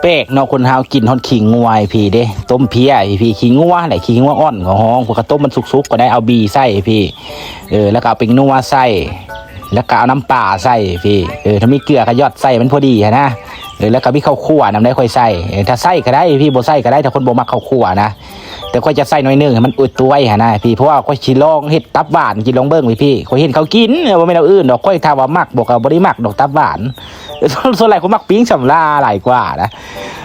ແປກເນາະ ຄົນເຮົາກິນຮອດຂີ້ງົວໃຫ້ພີ່ເດ້ ຕົ້ມເພຍໃຫ້ພີ່ ຂີ້ງົວແຫຼະ ຂີ້ງົວອ່ອນກໍຮ້ອງ ພວກເຂົາຕົ້ມມັນສຸກໆ ກໍໄດ້ເອົາບີ່ໃສ່ໃຫ້ພີ່ ເອີ ແລ້ວກໍເອົາແປ້ງນົວໃສ່ ແລ້ວກໍເອົານ້ຳປາໃສ່ໃຫ້ພີ່ ເອີ ຖ້າມີເກືອກໍຢອດໃສ່ ມັນພໍດີຫັ້ນນະ ເອີ ແລ້ວກໍມີເຂົ້າຂົ້ວນຳໄດ້ ຂ້ອຍໃສ່ ເອີ ຖ້າໃສ່ກໍໄດ້ພີ່ ບໍ່ໃສ່ກໍໄດ້ ຖ້າຄົນບໍ່ມັກເຂົ້າຂົ້ວນະ ແຕ່ຂ້ອຍຈະໃສ່ໜ້ອຍໜຶ່ງໃຫ້ມັນອວຍຕວຍຫັ້ນນະພີ່ ເພາະວ່າຂ້ອຍຊິລອງເຮັດຕັບຫວານກິນລອງເບິ່ງພີ່ ຂ້ອຍເຫັນເຂົາກິນ ເອີ ບໍ່ແມ່ນແນວອື່ນດອກ ຂ້ອຍຖ້າວ່າມັກບໍ່ ກໍບໍ່ໄດ້ມັກດອກຕັບຫວານ ສ່ວນຫຼາຍຂ້ອຍມັກປີ້ງສຳລາຫຼາຍກວ່ານະ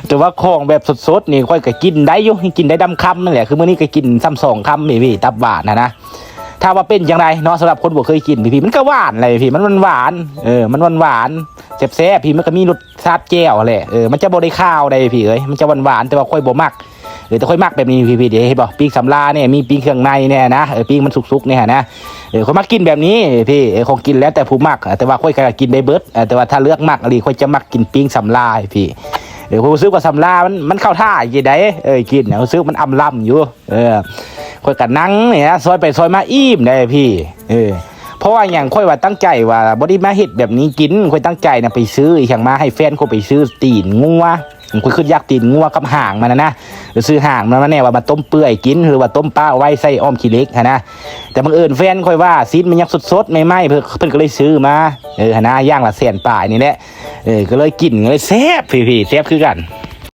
ແຕ່ວ່າຂອງແບບສົດໆນີ້ຂ້ອຍກໍກິນໄດ້ຢູ່ ກິນໄດ້ດຳຄຳນັ້ນແຫຼະ ຄືມື້ນີ້ກໍກິນຊ້ຳສອງຄຳນີ້ພີ່ ຕັບຫວານຫັ້ນນະ ຖ້າວ່າເປັນຈັ່ງໃດເນາະ ສຳລັບຄົນບໍ່ເຄີຍກິນພີ່ ມັນກໍຫວານແຫຼະພີ່ ມັນຫວານໆ ເອີ ມັນຫວານໆ ແຊບໆພີ່ ມັນກໍມີລົດຊາດແຈ່ວແຫຼະ ເອີ ມັນຈະບໍ່ໄດ້ຄາວໃດພີ່ເອີຍ ມັນຈະຫວານໆ ແຕ່ວ່າຂ້ອຍບໍ່ມັກ ເອີ ແຕ່ຂ້ອຍມັກແບບນີ້ພີ່ ເດ້ ເຫັນບໍ່ ປີ້ງສຳລາແດ່ ມີປີ້ງເຄື່ອງໃນແດ່ນະ ເອີ ປີ້ງມັນສຸກໆແດ່ນະ ເອີ ຂ້ອຍມັກກິນແບບນີ້ພີ່ ເອີ ຂອງກິນແລ້ວແຕ່ຜູ້ມັກ ເອີ ແຕ່ວ່າຂ້ອຍກໍກິນໄດ້ເບິດ ເອີ ແຕ່ວ່າຖ້າເລືອກມັກອີ່ຫຼີ ຂ້ອຍຈະມັກກິນປີ້ງສຳລາພີ່ ເອີ ຂ້ອຍຮູ້ສຶກວ່າສຳລາມັນ ມັນເຂົ້າທ່າຢູ່ໃດ ເອີ ກິນ ຮູ້ສຶກມັນອຳລຳຢູ່ ເອີ ຂ້ອຍກໍນັ່ງນີ້ນະ ຊອຍໄປຊອຍມາອີ່ມໄດ໋ພີ່ ເອີ ເພາະວ່າຫຍັງ ຂ້ອຍວ່າຕັ້ງໃຈວ່າບໍ່ໄດ້ມາເຮັດແບບນີ້ກິນ ຂ້ອຍຕັ້ງໃຈນະ ໄປຊື້ອີ່ຫຍັງມາໃຫ້ແຟນຂ້ອຍ ໄປຊື້ຕີນງົວ ຂ້ອຍຄິດຢາກຕີນງົວກັບຫາງມັນນະນະ ຊື້ຫາງມັນມາແດ່ ວ່າມາຕົ້ມເປື່ອຍກິນ ຫຼືວ່າຕົ້ມປະໄວ້ໃສ່ອ້ອມຂີ້ເຫຼັກຫັ້ນນະ ແຕ່ບັງເອີນແຟນຂ້ອຍວ່າຊີ້ນມັນຍັງສົດໆໃໝ່ໆ ເພິ່ນ ເພິ່ນກໍເລີຍຊື້ມາ ເອີ ຫັ້ນນະ ຢ່າງລະແສນປາຍນີ້ແຫຼະ ເອີ ກໍເລີຍກິນ ກໍເລີຍແຊບພີ່ໆ ແຊບຄືກັນ.